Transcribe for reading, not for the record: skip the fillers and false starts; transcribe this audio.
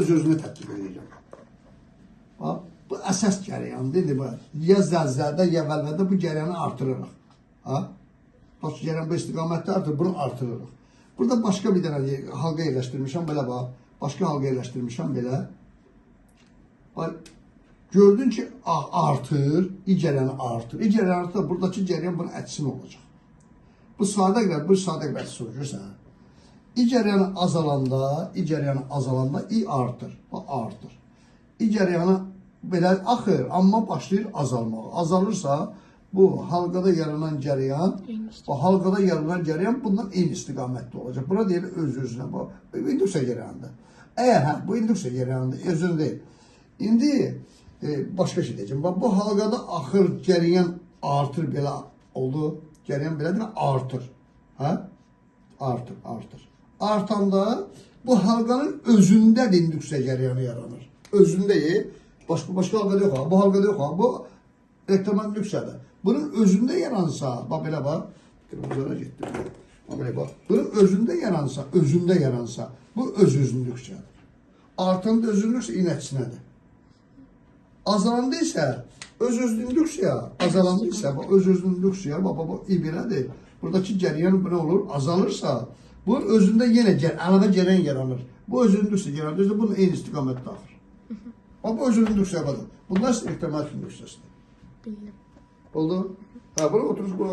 öz-özünə tətbiq edirəm. Bax, bu əsas cərəyandır. İndi bu, ya zəlzələdə, ya vəlvədə bu cərəyanı artırırıq. Ha? Bax, cərəyan bu istiqamətdə artır, bunu artırırıq. Burada başqa bir dənə halqa yerləşdirmişəm, belə bax. Başqa halqa yerləşdirmişəm, belə. Bax, gördün ki, artır, I cərəyanı artır. I cərəyanı artır, buradakı cərəyan bunun əksinə olacaq. Bu sadə qədər, bu sadə qədər əksi olur, görürsən. I cərəyanı azalanda, I cərəyanı azalanda I artır, bax, artır. I cərəyanı belə axır, amma başlayır azalmağa. Azalırsa, bu halqada yaranan cərəyan, bu halqada yaranan cərəyan bundan eyni istiqamətdə olacaq. Buna deyilir öz-özünə, bu induksiya cərəyanıdır. Əgər hə, bu induksiya cərəyanıdır, özünü deyil. İndi başqa şey deyəcəm. Bax, bu halqada axır cərəyan artır belə oldu. Cərəyan belə deyil, artır. Hə? Artır, artır. Artanda bu halqanın özündə də induksiya cərəyanı yaranır. Özündə, başqa halqada yox, ha. Bu halqada yox, ha. Bu elektromaqnit induksiyadır. Bunun özündə yaransa, bax belə bax, qırmızılara getdi. Bax belə bax. Bunun özündə yaransa, özündə yaransa, bu öz-öz induksiyadır. Artanda öz induksiya eyni əksinədir. Azalanda isə öz-öz induksiya, azalanda isə bax öz-öz induksiya, bax bax bu i belədir. Buradakı cərəyan bu nə olur? Azalırsa, bunun özündə yenə əlavə cərəyan yaranır. Bu öz induksiya yaranır. Özü bunun eyni istiqamətdə axır. Bax bu öz induksiya budur. Bunlar isə elektromaqnit induksiyasıdır. Bildim. Oldu? Ha, bunu otururuz, bunu